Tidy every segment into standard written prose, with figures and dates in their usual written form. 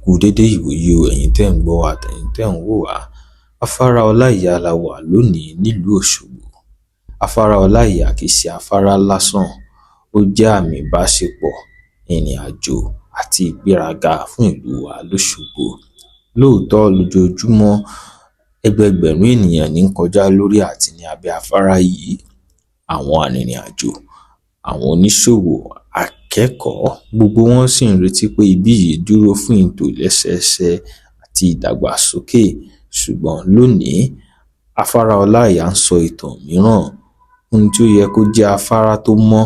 Kú dédé ìwòyí o, ẹ̀yin tẹ́ ń gbọ́ wa àtẹ̀yin tẹ́ ń wò wá. Afárá Ọláìyá la wà lónìí nílùú Òṣogbo. Afárá Ọláìyá kì í ṣe afárá lásán, ó jẹ́ àmì ìbáṣepọ̀, ìrìn-àjò àti ìgbéraga fún ìlú wa lọ́ṣogbo. Lóòótọ́, lójoojúmọ́ ẹgbẹẹgbẹ̀rún ènìyàn ní ń kọjá lórí àti ní abẹ́ afárá yìí. Àwọn arìnrìn-àjò, àwọn oníṣòwò, akẹ́kọ̀ọ́, gbogbo wọn sì ń retí pé ibí yìí dúró fún ìtòlẹ́sẹẹsẹ àti ìdàgbàsókè. Ṣùgbọ́n lónìí, afárá Ọláìyá ń sọ ìtàn mìíràn. Ohun tí ó yẹ kó jẹ́ afárá tó mọ́,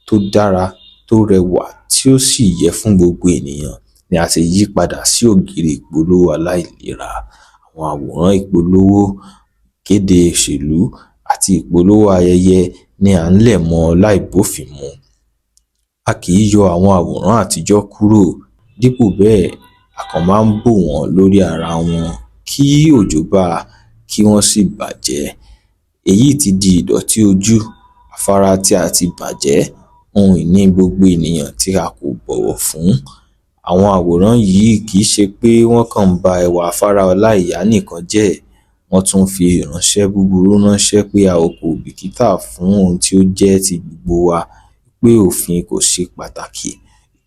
tó dára, tó rẹwà, tí ó sì yẹ fún gbogbo ènìyàn ni a ti yí padà sí ògiri ìpolówó aláìlera. Àwọn àwòrán ìpolówó, ìkéde òṣèlú àti ìpolówó ayẹyẹ ni à ń lẹ̀ mọ́ láìbófin mu. A kì í yọ àwọn àwòrán àtijọ́ kúrò, dípò bẹ́ẹ̀, a kàn máa ń bò wọ́n lórí ara wọn kí òjò bá kí wọ́n sì bàjẹ́. Èyí ti di ìdọ̀tí ojú, afárá tí a ti bàjẹ́, ohun ìní gbogbo ènìyàn tí a kò bọ̀wọ̀ fún. Àwọn àwòrán yìí kì í ṣe pé wọ́n kàn ń ba ẹwà afárá Ọláìyá nìkan jẹ́, wọ́n tún ń fi ìránṣẹ́ búburú ránṣẹ́ pé a kò bìkítà fún ohun tí ó jẹ́ ti gbogbo wa, pé òfin kò ṣe pàtàkì,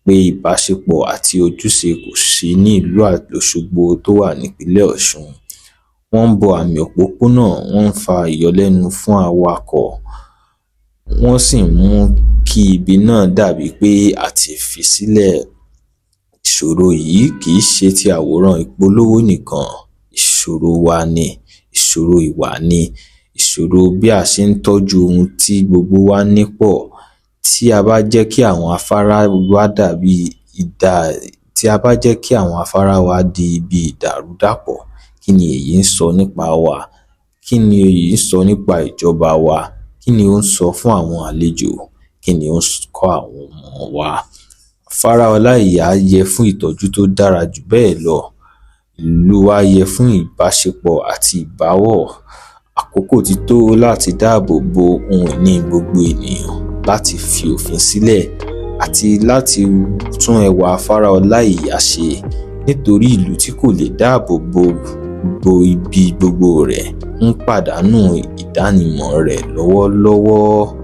pé ìbáṣepọ̀ àti ojúṣe kò sí ní ìlú Òṣogbo tó wà nípìnlẹ̀ Ọ̀ṣun. Wọ́n ń bo àmì òpópónà, wọ́n ń fa ìyọlẹ́nu fún awakọ̀, wọ́n sì ń mú kí ibi náà dàbí pé a ti fi sílẹ̀. Ìṣòro yìí kì í ṣe ti àwòrán ìpolówó nìkan, ìṣòro wa ni, ìṣòro ìwà ni, ìṣòro bí a ṣe ń tọ́jú ohun tí gbogbo wa ní pọ̀. Tí a bá jẹ́ kí àwọn afárá wa dàbí ìdà tí a bá jẹ́ kí àwọn afárá wa di ibi ìdàrúdàpọ̀, kí ni èyí ń sọ nípa wa? Kí ni èyí ń sọ nípa ìjọba wa? Kí ni ó ń sọ fún àwọn àlejò? Kí ni ó ń kọ́ àwọn ọmọ wa? Afárá Ọláìyá yẹ fún ìtọ́jú tó dára jù bẹ́ẹ̀ lọ. Ìlú wa yẹ fún ìbáṣepọ̀ àti ìbáwọ̀. Àkókò ti tó láti dáàbò bo ohun ìní gbogbo ènìyàn, láti fi òfin sílẹ̀, àti láti tún ẹwà afárá Ọláìyá ṣe. Nítorí ìlú tí kò lè dáàbò bo ibi gbogbo rẹ̀ ń pàdánù ìdánimọ̀ rẹ̀ lọ́wọ́lọ́wọ́.